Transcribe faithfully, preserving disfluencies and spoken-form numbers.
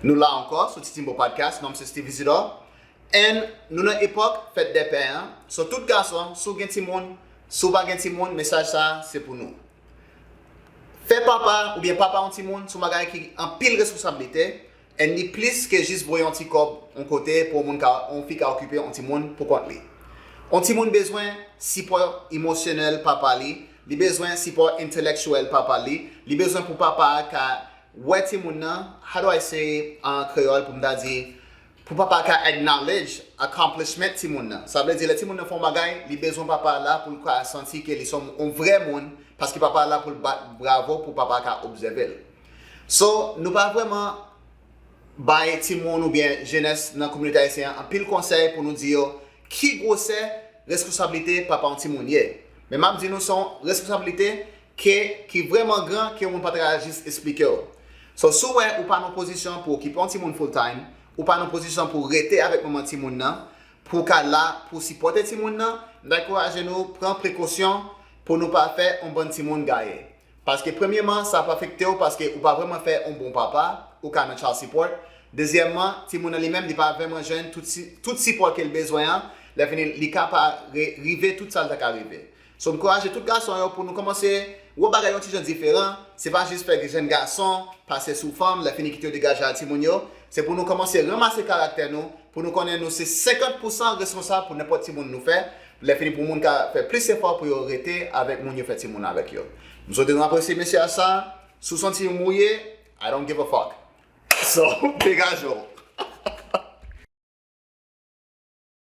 Nou la ankò sou Titimbo Podcast, non m se Steve Isidore. And nou nan epòk fèt dè pè an. So tout gason, si w gen timoun, si w pa gen timoun, mesaj sa a se pou nou. Fè papa oubyen papa yon timoun se yon bagay ki anpil responsablite, and li plis ke jis voye yon ti kòb yon kote pou yon moun ka, yon fi ka okipe yon timoun pou kont li. Yon timoun bezwen sipò emosyonèl papa li, li bezwen sipò entelektyèl papa li, li bezwen pou papa a ka wè timoun nan, how do I say an kreyòl pou m ta di, pou papa ka acknowledge accomplishment timoun nan. Sa vle di lè timoun nan fè yon bagay, li bezwen papa la pou l ka santi ke li se yon vrè moun, paske papa la pou l bat bravo pou papa ka obsève l. So, nou pa vrèman bay timoun oubyen jenès nan kominote ayisyen an anpil konsèy pou nou di yo ki gwosè responsablite papa yon timoun ye. Men m ap di nou se yon responsablite ke, ki vrèman gran ke yon moun pa ta ka jis esplike w. So, si w wè ou pa nan pozisyon pou okipe yon timoun full time, ou pa nan pozisyon pou rete avèk manman timoun nan, pou w ka la pou sipòte timoun nan, m ta ankouraje nou pran prekosyon pou nou pa fè yon bann timoun gaye. Paske premyeman, sa ap afekte w paske ou pa vrèman fè yon bon papa, ou ka nan child support. Dezyèmman, timoun nan li menm, li pa vrèman jwenn tout, si, tout sipò ke l bezwen an, lè fini li ka pa re, rive tout sa l ta ka rive. So, m ankouraje tout gason yo pou nou kòmanse wè bagay yon ti jan diferan. Se pa jis fè jèn gason pase sou fanm, lè fini kite yo degaje a timoun yo. Se pou nou kòmanse ranmase karaktè nou, pou nou konnen nou se senkant pousan responsab pou nenpòt timoun nou fè. Lè fini pou moun ka fè plis efò pou yo rete avèk moun yo fè timoun avèk yo. M swete nou apresye mesaj sa. Si w santi w mouye, I don't give a fuck. So, degaje w.